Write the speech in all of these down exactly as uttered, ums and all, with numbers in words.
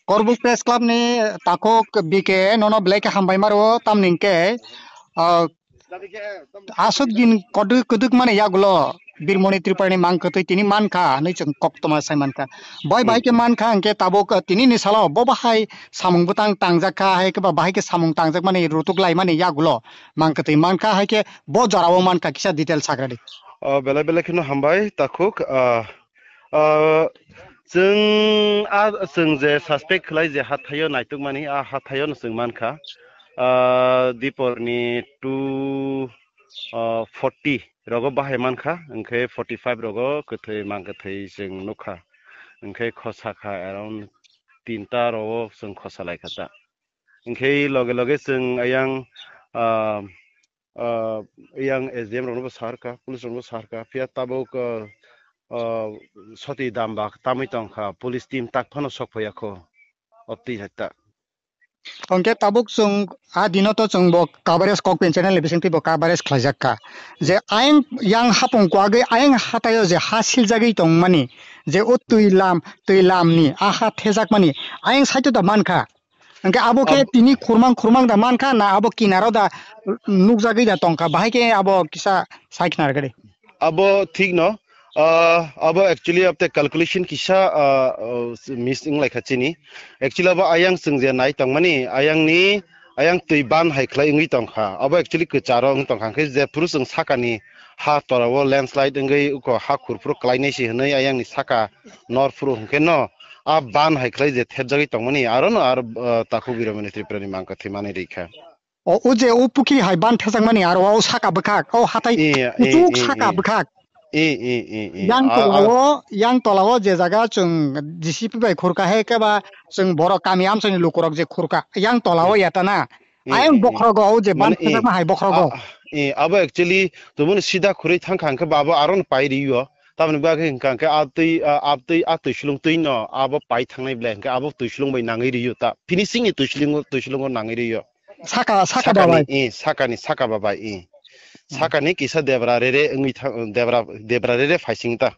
Korbuk Press Club ni takhuk B K nono belai khe hambai maro, tamni hwnkhe, ah, aswk din kwdwk kwdwk mani yagulo Birmoni Tripura ni mang kwtwi tini mankha hinwi chwng koktwma sai mankha. Bai bai khe mankha hwnkhe tabuk, ah, tini ni salo bo bahai samung bwtang tangjak kha, hai khe ba bahai khe samung tangjak mani rutuk lai mani yagulo mang kwtwi mankha, hai khe bo jorao mankha kisa detail sagra di. O, belai belai kheno hambai takhuk, ah, ah, chwng a, chwng je suspect khlai je hathaio naitukmani, a hathaio no chwng mankha, ah, diporni two, ah, forty rogo bahai mankha, hwnkhe forty five rogo kwthwi mang kwthwi chwng nukha, hwnkhe khosa kha around tinta rogo chwng khosa laikha ta. Hwnkhe loge loge chwng ayang, ah, ah, yang S D M rokno bo saharkha, police rokno bo saharkha, phiya tabuk, ah, ah, soti dam ba tamwi tongkha, police team tak phano sok phaiya kho, opti hai ta. Hwnkhe tabuk chwng a dino to chwng bo coverage, Kokpin channel ni bisingtwi bo coverage khlaijak kha, je ayang yang hapung kwagwi ayang hataio je ha siljagwi tongmani, je o twi lam, twi lam ni a ha thejakmani ayang side o da mankha. Hwnkhe abo khe Ab- tini khurmang khurmang da mankha na abo kinaro da nukjagwi da tongkha? Bahai khe abo kisa sai khna rwgwi di. Abo thik no, ah, abo actually abte calculation kisa, ah, ah, miss wng laikha chini. Actually abo ayang chwng je nai tongmani, ayang ni, ayang twi ban hai khlai wngwi tongkha. Abo actually kwcharo wng tongkha, hwnkhe jephuru chwng sakani ha torao landslide wngwi uko ha khurphuru klainai se hwnwi ayang ni saka nor phuru hwnkhe no a ban hai khlai je thepjagwi tongmani, aro no aro, ah, takhuk Birmoni Tripura ni mang kwthwi manwi rikha. O, o je o pukhiri hai ban thejakmani aro o saka bwkhak, o hatai I, i, kuchuk i, saka i. bwkhak. I, i, i, i. Yang A, a. tolao, yang tolao je jaga chwng J C B bai khurkha hai khe ba chwng borok kami amchaini lukurok je khurkha, yang tolao I. yatana. I, Ayang i, i. bokhrogo o je ban Mane, i, thejakma hai bokhrogo. a, i, abo actually tubuni sida khurui thangkha hwnkhe ba abo aro no pai riyo. Tamoni bagwi hwnkha hwnkhe a twi, a, a twi, a twi sulung twi no abo pai thangnai ble hwnkhe abo twi sulung bai nangwi riyo ta. Finishing ni twi sulung, twi sulungo nangwi riyo. Saka, saka Sakani, babai. i, sakani, saka babai, i. Hmm. Sakani kisa debra rere wngwi thang, debra, debra rere phaising ta.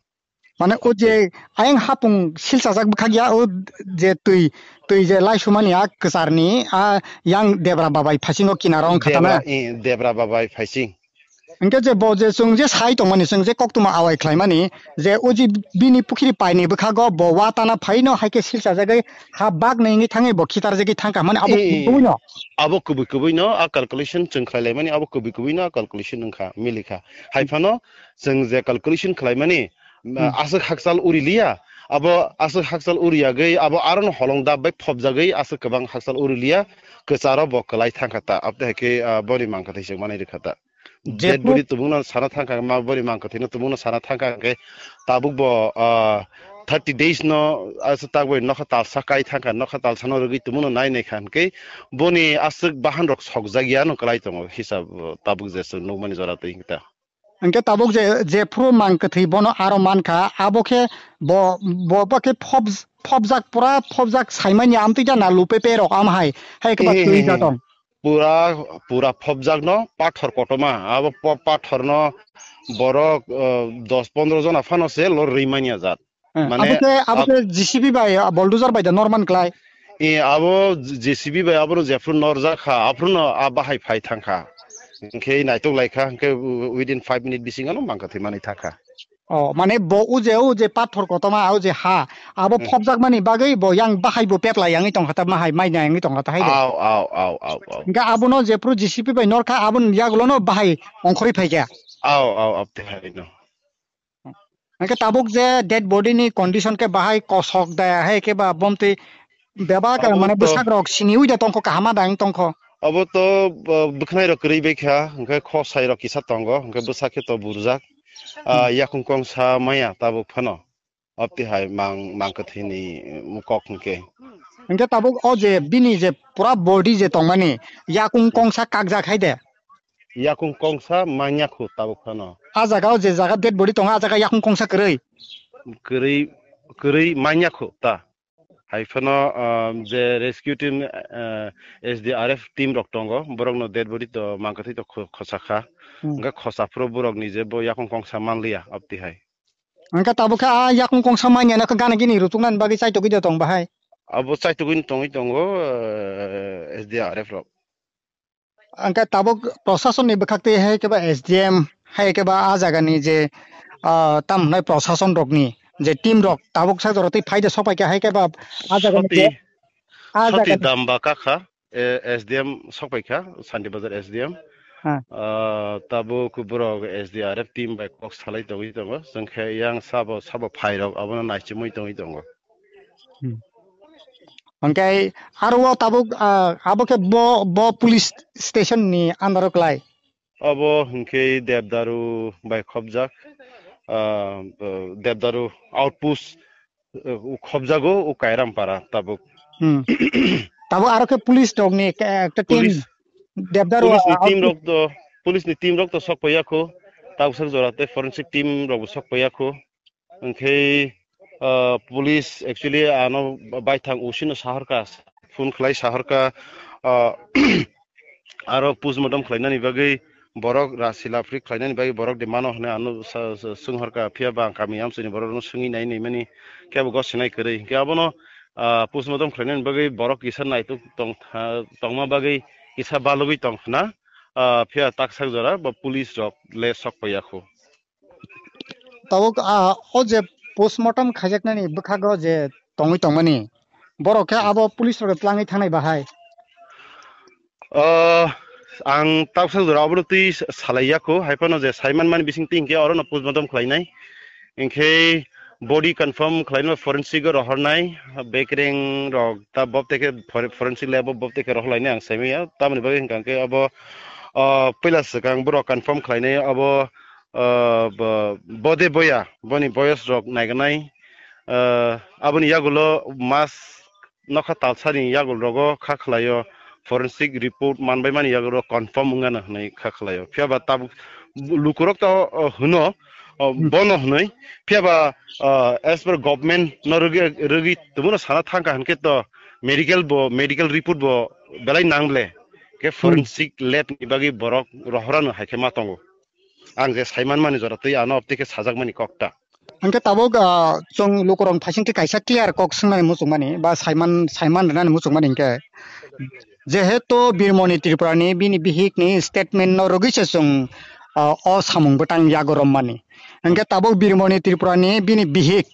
Mane o je ayang hapung silchajak bwkhak ya, o je twi, twi je laisumani a kwcharni, a yang debra babai phaisingo kinaro wngkha ta na? Debra, i, debra babai phaising. Hwnkhe je bo je chwng je sai tongmani, chwng je koktwma awai khlaimani, je o je bini pukhiri paini bwkhago bo wa tana phaino hai khe silchajagwi ha bak nai wngwi thangwi bo khitarjagwi thangkha hwnmani abo Eh, eh, eh. kubui no. Abo kubui kubui no, a calculation chwng khlai laimani abo kubui kubui no, a calculation wngkha, milikha. Hai phano chwng je calculation khlaimani, Mm. aswk hakchal uri liya, abo aswk hakchal uri yagwi abo aro no holong dap bai phobjagwi aswk kwbang hakchal uri liya, kwcharo bo kwlai thangkha ta, aboni hai khe, ah, boni mang kwthwi se manwi rwkha ta. Dead Jephru- body tubungno sana thangkha, ma body mang kwthwino tubungno sana thangkha hwnkhe tabuk bo, ah, thirty days no aswk tak bai nokha talsa kai thangkha, nokha talsano rwgwi tubungno nai naikha hwnkhe boni aswk bahan rok sokjak ya no kwlai tongo hisab, tabuk je chwng nukmani jora twi hwnkhe ta. Hwnkhe tabuk je, jephru mang kwthwi bono aro mankha, abo khe bo, bo, bo khe phobj-, phobjak, pura phobjak saimanya amtwi ta na lupe pe rok am hai, hai khe ba Eh, twi eh, eh. jatong. Pura, pura phobjakno pathor kotorma, abo pa-, pathorno borok, eh, dos pondro jona phano se lo rwi manya jat. Eh, Mane abo khe, abo ab- khe J C B bai, ah, bulldozer bai da norman klai. Eh, abo J C B bai abono jephru norjak kha, aphruno a bahai phai thang kha. Hwnkhe naitok lai kha, hwnkhe within five minute bisingo no mang kwthwi manwi thang kha. Oh, mane bo o je, o je pathor kotorma, o je ha, abo Hmm. phobjakmani bagwi bo yang bahai bo pep lai yangwi tongkha ta, bahai mai na yangwi tongkha ta hai de. Au, au, au, au, au. Hingke abono jephru J C B bai norkha, aboni yagulono bahai ongkhorwi phaikha. Au, au, au, te hai no. Hingke tabuk je dead body ni condition khe bahai kosok da, hai khe ba bomtwi bebak Abo mane to bwsak rok siniwi da tongkho, kaham ma da wng tongkho. Abo to, uh, bwkhnai rok kwrwi bai kha, hingke khosai rok kisa tongo, hingke bwsak khe to burjak. Ah, Hmm. yakung kongsa maya tabuk phano. Opti hai mang, mang kwthwini, mm, kok hwnkhe. Hwnkhe tabuk o je bini je pura body je tongmani, yakung Hmm. kongsa kakjak hai de. Yakung kongsa manya khu tabuk phano. A jaga o je jaga dead body tongo, a jaga yakung kongsa kwrwi. Kwrwi, kwrwi manya khu ta. Hai phano, ah, je rescue team, ah, S D R F team rok tongo, borokno dead body to mang kwthwi to kho-, khosa kha. Hmm. Hwnkhe khosa phuru borokni je bo yakung kongsa manliya, opti hai. Hwnkhe tabuk khe a yakung kongsa manya no khe gana gini rutuknani bagwi chaitogwi de tong bahai. abo chaitugwino tongwi tongo, eh, S D R F rok. Hwnkhe tabuk prosasonni bwkhaktwi hai khe ba S D M, hai khe ba a jagani je, ah, tam hwnai prosason rokni je team rok tabuk sak jora twi phaide sok pai kha hai khe ba a jagani je, Soti, a soti jagani damba kakha, eh, S D M sok pai kha, Santi Bazar S D M. Ha. Ah, tabuk borok S D R F team bai kok salai tongwi tongo. Chwng khe yang sabo, sabo phairok abono naichomwi tongwi tongo. Hmm. Hwnkhe aro o tabuk, ah, abo khe bo, bo police station ni under o klai? Abo hwnkhe Debdaru bai khopjak, ah, Debdaru outpost, eh, u khopjago u Kairampara tabuk. Hmm. Tabuk aro khe police rok ni ekta, ekta team Police, Debdaru, police ni ah, team outpost. Rok to, police ni team rok to sok paiya kho, tabuk sak jora tei forensic team rok bo sok paiya kho. Hwnkhe, ah, police actually ano baithang usino sahorkha, phone khlai sahorkha, ah, aro postmortem khlainani bagwi borok rasi lapri khlainani bagwi borok de mano hwnwi ano sa-, sa-, swnghorkha, phiya ba ang kami amchaini borokno swngwi nai naimani kebo gossinai kwrwi. Hwnkhe abono, ah, postmortem khlainani bagwi borok kisa naituk tong-, tongma bagwi kisa balugwi tongkhna, ah, phiya taksak jora bo police rok le sok paiya kho. Tabuk, ah, o je postmortem khaijaknani bwkhago je tongwi tongmani, borok khe abo police rok twlangwi thangnai bahai? Ah, ang taksa jora obono twi salaiya kho, hai phano je saiman mani bising twi hinkhe orono postmortem khlainai. Hinkhe body confirm khlainai forensic o rohornai, bekereng rok ta bob teke for-, forensic lab o bob teke rohorlainai ang saimanya. Tamoni bagwi hinkha khe abo, ah, puila swkang borok confirm khlainai abo ah, bo, bode boya, boni boyos rok naiganai, ah, aboni yagulo mas nokha talsani yagul rogo kha khlaio, forensic report manbai mani yagulo confirm wngano hwnwi kha khlaio. Phiya ba tabuk lukurok to, oh, hwno, oh, Hmm. Bono hwnwi. Phiya ba, ah, as per government no rwgwi, rwgwi tongmano sana thangkha hwnkhe to medical bo, medical report bo belai nang ble. Khe Hmm. Forensic lab ni bagwi borok rohorano hai khe ma tongo. Ang je saiman mani jora twi ano opti khe sajak mani kok ta. Hwnkhe tabuk, ah, chwng lukurok thaising khe kaisa clear kok swngnani muchung mani ba saiman, saiman rwnani muchung mani hwnkhe, jehetu Birmoni Tripura ni bini bihik ni statement no rwgwi se chwng, ah, o samung bwtang yago rom mani. Hwnkhe tabuk Birmoni Tripura ni bini bihik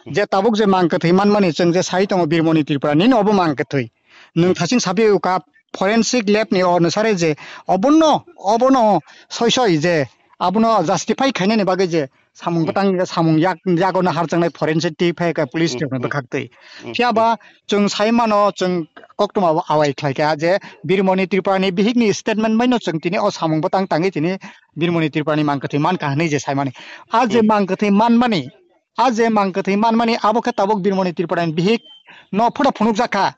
je tabuk je mang kwthwi manmani chwng je sai tongo Birmoni Tripura nini obo mang kwthwi. Nwng thasing sabi uka forensic lab ni onusare je obono, obono soi soi je abono justify khainani bagwi je samung Hmm. bwtang samung yak, yago naharjaknai forensic tei phai ka police Hmm, rokni hmm. bwkhaktwi. Hmm, Phiya hmm. Ba chwng sai mano chwng koktwma awai khlai kha je Birmoni Tripura ni bihik ni statement bai no chwng tini o samung bwtang tangwi tini Birmoni Tripura ni mang kwthwi man kha hwnwi je sai mani. A je Hmm. mang kwthwi manmani A je mang kwthwi manmani abo khe tabuk Birmoni Tripura ni bihik no photo phunukjak kha.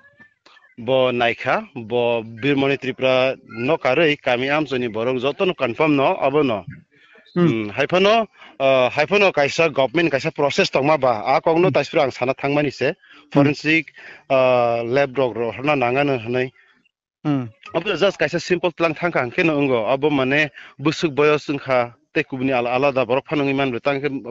Bo naikha, bo Birmoni Tripura no karwi kami amchoni borok jotono confirm no obono. Hmm. Hmm, haiphano, ah, haiphano kaisa government kaisa process tongma ba, a kokno Hmm. taisphru ang sana thangmani se, Hmm. forensic, ah, lab rok rohorna nangano hwnwi. Hmm. Abo just kaisa simple tlang thangkha hwnkhe no wngo. Abo mane bwswk boyos wngkha tei kubuni ala-, alada borok phano wngwi manbw tang khe, um,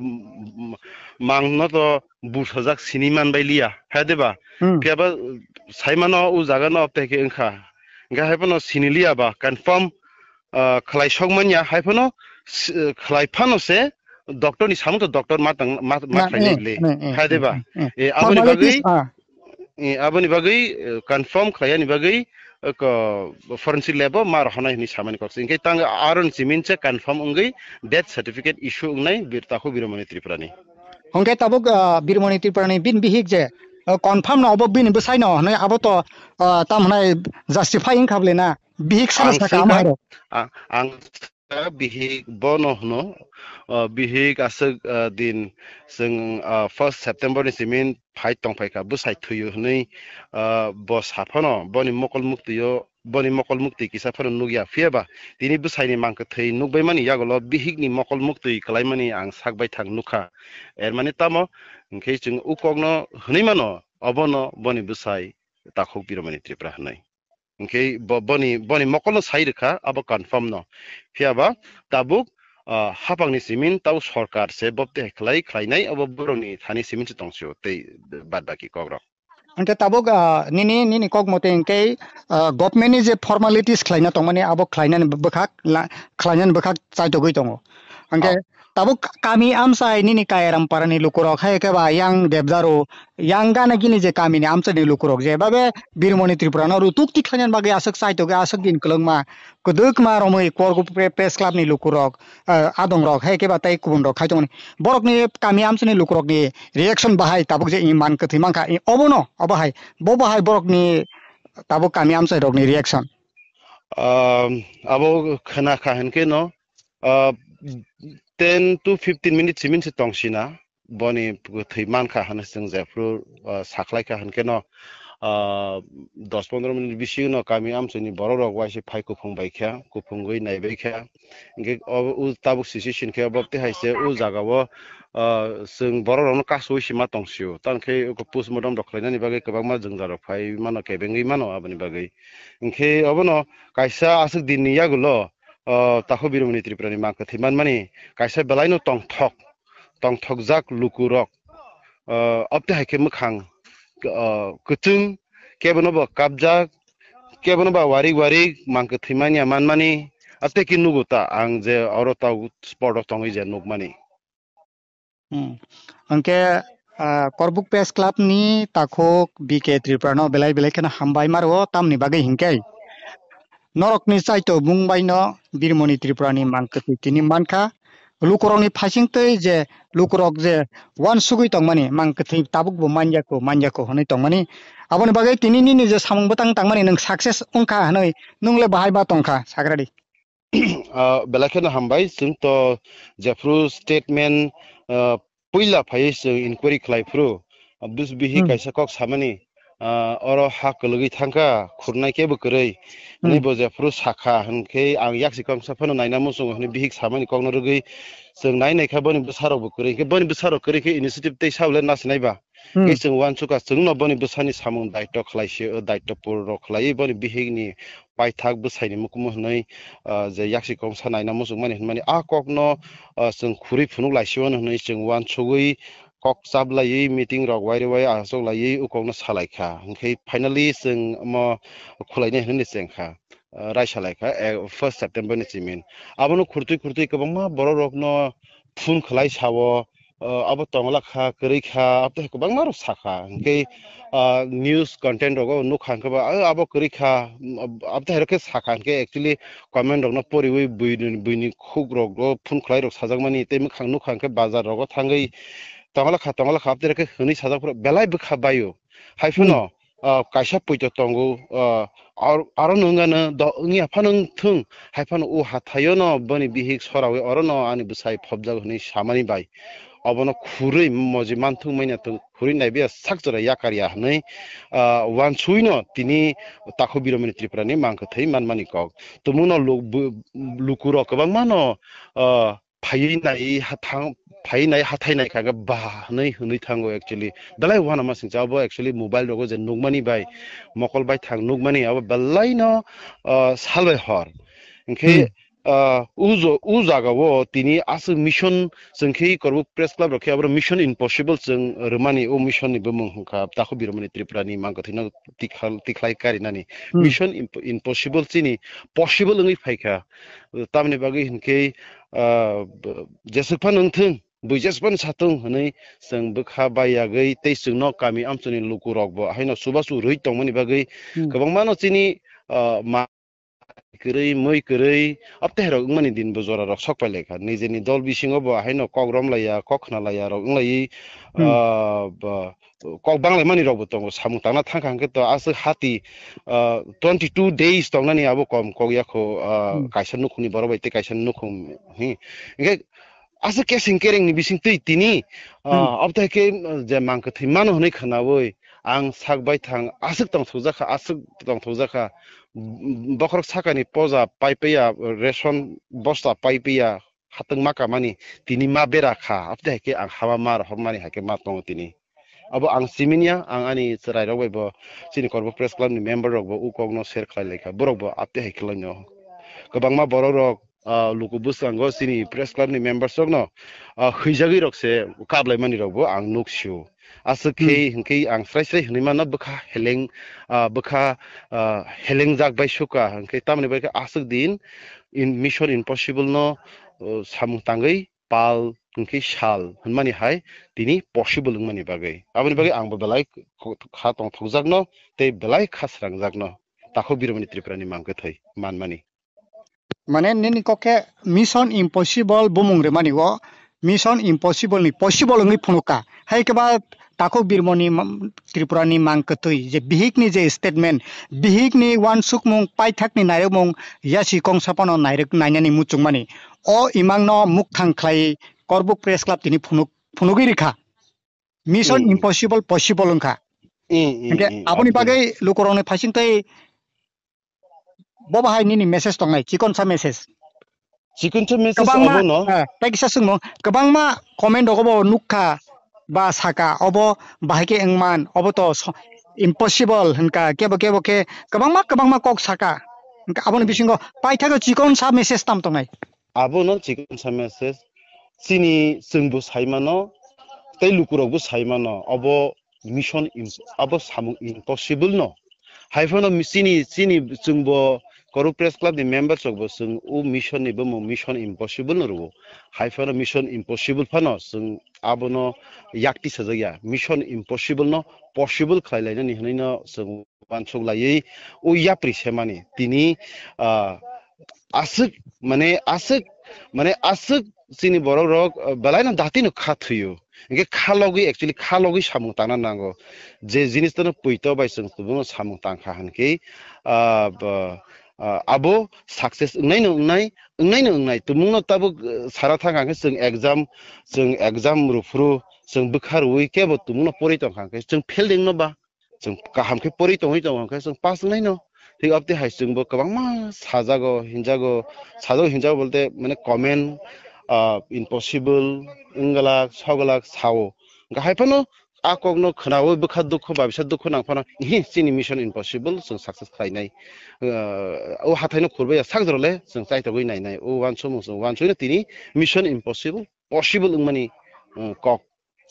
um, mang no to bursajak sini manbai liya, hai de ba? Hmm. Phiya ba, uh, sai mano o jaga no tei khe wngkha. Hwnkhe hai phano sini liya ba confirm, uh, khlai sok manya, hai phano s-, uh, khlai phano se doctor ni samung to doctor ma tang, ma, ma Na, khlai eh, nai le. Eh, eh, hai de eh, ba? Eh, eh. Eh, aboni Formalities, bagwi, ah. Eh, aboni bagwi, eh, confirm khlaiyani bagwi, eh, ko, forensic lab o ma rohornai hwnwi samani kok se. Hinkhe tang aro ni chimin se confirm wngwi death certificate issue wngnai bir takhuk Biromoni Tripura ni. Hwnkhe tabuk, ah, Biromoni Tripura ni bini bihik je, ah, confirm no obo bini bwsai no hwnwi abo to, ah, tam hwnai justify wngkha bwle na? Bihik sara Ang saka swngkha, ama hai rok. A-, ang swngkha bihik bono hwno, ah, bihik aswk, ah, din chwng, ah, first September ni simi phai tongphai kha, bwsai thwiyo hwnwi, ah, bo sa phano boni mokol muktwi o, boni mokol muktwi kisa phano nukya. Phiya ba tini bwsai ni mang kwthwi nukbai mani yagulo bihik ni mokol muktwi kwlai mani ang sak bai thang nukha. Er mani tamo hwnkhe chwng o kok no hwnwi mano, obono boni bwsai takhuk Biromani Tripura hwnwi. Hwnkhe bo-, boni, boni mokolno sai rwkha abo confirm no. Phiya ba tabuk, ah, hapangni simin tabuk sorkar se bobte khlai, khlainai abo borokni thani simin se tongsio tei bad baki kokrok. Hwnkhe tabuk, ah, nini, nini kok mote hwnkhe, ah, government ni je formalities khlaina tongmani abo khlainani bwkhak la-, khlainani bwkhak chaitogwi tongo. Hwnkhe Oh. tabuk kami amchai nini Kairam parani lukurok hai khe ba yang Debdaru, yang gana gini je kamini amchaini lukurok je babe Birmoni Tripura no rutuk tikhlainani bagwi aswk chaitogwi aswk din kwlwngma kwdwkma romwi Korgu Pre-, Press Club ni lukurok, ah, adongrok hai khe ba tei kubunrok khai tongmani. Borokni kami amchaini lukurokni reaction bahai tabuk je i man kwthwi mankha, i obono, obo hai, bo bahai borokni tabuk kami amchai rokni reaction. Um, abo khna kha hwn khe no, uh, ten to fifteen minutes simin se tong sina, boni kwthwi man kha hwn chwng jephru, uh, sakhlai kha hwn khe no, uh, dos pondro minute bisingo no kami amchaini borok rok waisa phai kuphung bai kha, kuphungwi nai bai kha. Hwnkhe o, o tabuk situation khe obo tei hai se o jaga o, ah, chwng borok rokno kasui sima tong sio. Tamo khe oko postmortem rok khlainani bagwi kwbangma jwngjal rok phai mano, kebengwi mano aboni bagwi. Hwnkhe obono kaisa aswk din ni yagulo, ah, Takhuk Birmoni Tripura ni mang kwthwi manmani kaisa belai no tongthok, tongthokjak luku rok, ah, obte hai khe mwkhang, ah, kwchwng, kebono bo kapjak, kebono ba warik warik mang kwthwi manya manmani, ateki nugo ta ang je oro tau spot o tongwi je nukmani. Hmm. Hwnkhe, ah, Korbuk Press Club ni takhuk B K Tripura no belai belai kheno hambai maro tamni bagwi hinkhe norokni chaito mung bai no Birmoni Tripura ni mang kwthwi tini mankha. Lukurokni phaisingtwi je lukurok je uansugwi tongmani, mang kwthwi tabukbo manyako, manyako hwnwi tongmani. Aboni bagwi tini nini je samung bwtang tangmani nwng success wngkha hwnwi nwng le bahai ba tongkha, sakradi? Ah, belai kheno hambai, chwng to jephru statement, ah, puila phaiwi chwng inquiry khlai phuru, ah, bus bihi Hmm. kaisa kok samani, ah, oro ha kwlwgwi thangkha, khurnai kebo kwrwi. Hmm. Hwnwi bo jephru sakha, hwnkhe ang yaksi kongsa phano naina muchungo hwnwi bihik samani kokno rwgwi chwng nai naikha, boni bwsarokbo kwrwi, hwnkhe boni bwsarok kwrwi khe initiative tei sao le nasinai ba. Hmm. Hwnkhe chwng uansukha, chwngno boni bwsani samung daitw khlai se, o daitw puro khlaiwi boni bihikni paithak bwsaini mukumu hwnwi, ah, je yaksi kongsa naina muchungmani hwnmani a kokno, ah, chwng khurwi phunuk laisio hwnwi chwng uansugwi kok chaplaiwi meeting rok wairwi wai achuk laiwi o kokno salaikha. Hwnkhe finally chwng omo khwlainai hwnwi chengkha, ah, raisa laikha, eh, first September ni simin. Abono khurtwi khurtwi kwbangma borok rokno phone khlai sao, ah, abo tongla kha, kwrwi kha, abo tei kwbangma rok sakha. Hwnkhe, ah, news content rogo nukha hwnkhe ba, ah, abo kwrwi kha, mm, ab-, abo tei hai rok khe sakha hwnkhe actually comment rokno poriwi buini, buini khuk rogo phone khlai rok sajakmani tei mwkhang nukha hwnkhe bazar rogo thangwi tongla kha, tongla kha, abo tei hai rok khe hwnwi sajak phuru belai bwkha baio. Hai Hmm. phano, ah, kaisa poito tongo, ah, ar-, aro no wngya no do wngya phano wngthung, hai phano o hathaio no boni bihik sorawi oro no ani bwsai phobjak hwnwi samani bai. Obono khurwi moji manthung manya thung khurwi naibiya sak jora yakar ya hwnwi, ah, uansugwi no tini Takhuk Biromoni Tripura ni mang kwthwi manmani kok. Tumung no lu-, bu-, luku rok kwbangma no, ah, phaiwi nai hathang, phaiwi nai hathai nai kha khe ba hwnwi hwnwi thango actually. Belai uanama singcha abo actually mobile rogo je nukmani bai, mokol bai thang nukmani abo belai no, ah, sal bai hor. Hwnkhe, Hmm. ah, o jo-, o jaga o tini aswk mission chwng khe Korbuk Press Club rok khe abo mission impossible chwng rwmani o mission ni bumung hwnkha Takhuk Biromoni Tripura ni mang kwthwi no tikhal-, tikhlai karinani. Hmm. Mission imp-, impossible chini possible wngwi phaikha. Tamni bagwi hwnkhe, ah, b-, jeswk phano wngthung, bui jeswk phano satung hwnwi chwng bwkha bai yagwi tei chwngno kami amchoni luku rokbo haino chubachu rwi tongmani bagwi Hmm. kwbangmano chini, ah, ma kwrwi, mui kwrwi, abo tei hai rok wngmani din bo jora rok sok pai lai kha. Nijeni dol bisingo bo haino kok rom laiya, kok khna laiya rok wng laiwi, Hmm. ah, ba, kok bang lai mani rok bo tongo. Samung tangna thang kha hwnkhe to aswk hati, ah, twenty two days tong nani abo kom kok yakho, ah, Hmm. kaisa nukhung ni borok bai tei kaisa nukhung hi. Hwnkhe aswk kesing kereng ni bising twi tini, Hmm. ah, abo tei khe, ah, je mang kwthwi mano hwnwi khwnawi ang sak bai thang aswk tongthok jak kha, aswk tongthok jak kha. Bokhorok sakani poja pai piya, ration bosta pai piya, hatwng ma kamani tini ma bera kha, abo tei hai khe ang hama ma rohormani hai khe ma tongo tini. Abo ang simi ya, ang ani chwrai rok bai bo, chini Korbuk Press Club ni member rok bo o kok no share khlai lai kha, borok bo abo tei hai khlai no. Kwbangma borok rok, ah, luku bwskango chini Press Club ni members rok no, ah, hwijagwi rok se kap lai mani rok bo ang nuk sio. Aswk khe hinkhe ang srai srai hwnwi mano bwkha heleng, ah, bwkha, ah, helengjak bai suka hinkhe tamoni bai khe aswk din in Mission Impossible no, uh, samung tangwi pal hinkhe sal hwnmani hai tini possible wngmani bagwi. Aboni bagwi ang bo belai kha tongthokjakno tei belai kha srangjakno takhuk birmani Tripura ni mang kwthwi manmani. Mane nini kok khe Mission Impossible bumung rwmani o Mission Impossible ni possible wngwi phunukha. Hai khe ba takhuk birmoni ma-, Tripura ni mang kwtwi je bihik ni je statement, bihik ni uansukmung, paithak ni nairokmung, yasi kongsa phano nairok nainani muchungmani. O imang no mukthang khlai Korbuk Press Club tini phunuk, phunugwi rikha. Mission Impossible possible wngkha. Hinkhe aboni bagwi lukurokni phaising tei bo bahai nini message tongnai, chikonsa message. Chikonsa message kwbangma, abono. Eh, tei kisa swngmung, kwbangma comment rogo bo nukha ba saka, obo bahai khe wngman, obo to so-, impossible hinka, kebo kebo khe kwbangma, kwbangma kok saka. Hinka aboni bisingo paithago chikonsa message tam tongnai. Abono chikonsa message. Chini chwngbo saimano, tei lukurokbo saimano, obo mission im-, abo samung impossible no. Haiphano mi-, chini, chini chwngbo Koru Press Club ni members rokbo chwng o mission ni bumung Mission Impossible no rwo. Haiphano Mission Impossible phano chwng abono yakti sajak ya. Mission Impossible no possible khlai lainani hwnwi no chwng uansuk laiwi o yapri semani. Tini, ah, aswk, mane aswk, mane aswk chini borok rok, ah, belai no dati no kha thwio. Hinkhe kha logwi, actually kha logwi samung tangna nango. Je jinis no poito bai chwng tubungo samung tangkha hinkhe, ah, ba, ah, abo success wngnai no wngnai, wngnai no wngnai. Tumung no tabuk, ah, sara thang kha hinkhe chwng exam, chwng exam rwphuru chwng bwkha rwui kebo tumung no porwi tongkha hinkhe chwng fail ding no ba. Chwng kaham khe porwi tongwi tongo hwnkhe chwng pass wngnai no. Thik aboni hai chwngbo kwbangma sajago, hinjago, sajago hinjago bolte mane comment, ah, impossible, wngwlak, sogwlak sao. Hwnkhe hai phano a kokno khwnaui bwkha dukhu ba bisa dukhu nang phano, "Ihi, chini mission impossible, chwng success khlainai." Ah, o hathaino khurbai ya sak jorole chwng chaitogwi nainai. O uansukmung chwng uansukno tini mission impossible, possible wngmani, ah, kok.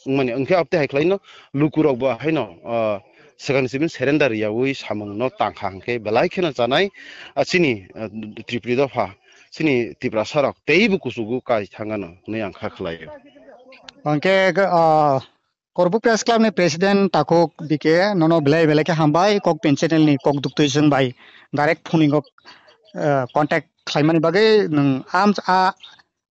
Wngmani, hwnkhe aboni hai khlaino lukurokbo haino, ah, swkangni simi surrender riyaui samungno tangkha hwnkhe belai kheno chanai, ah, chini, ah, Tripuri dopha, chini Tiprasarok teibo kuchugo kai thangano hwnwi ang kha khlaio. Hwnkhe, ah, Korbuk Press Club ni President Takhuk B K nono belai belai khe hambai, Kokpin channel ni kok duktwi chwng bai direct phone-o, ah, contact khlaimani bagwi nwng am-, a,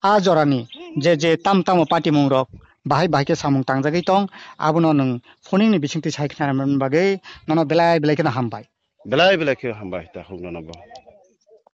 a jorani je je tam tamo patimung rok bahai bahai khe samung tangjagwi tong, abono nwng phoning ni bisingtwi sai khna rwmani bagwi nono belai belai kheno hambai. Belai belai khe hambai Takhuk nono bo.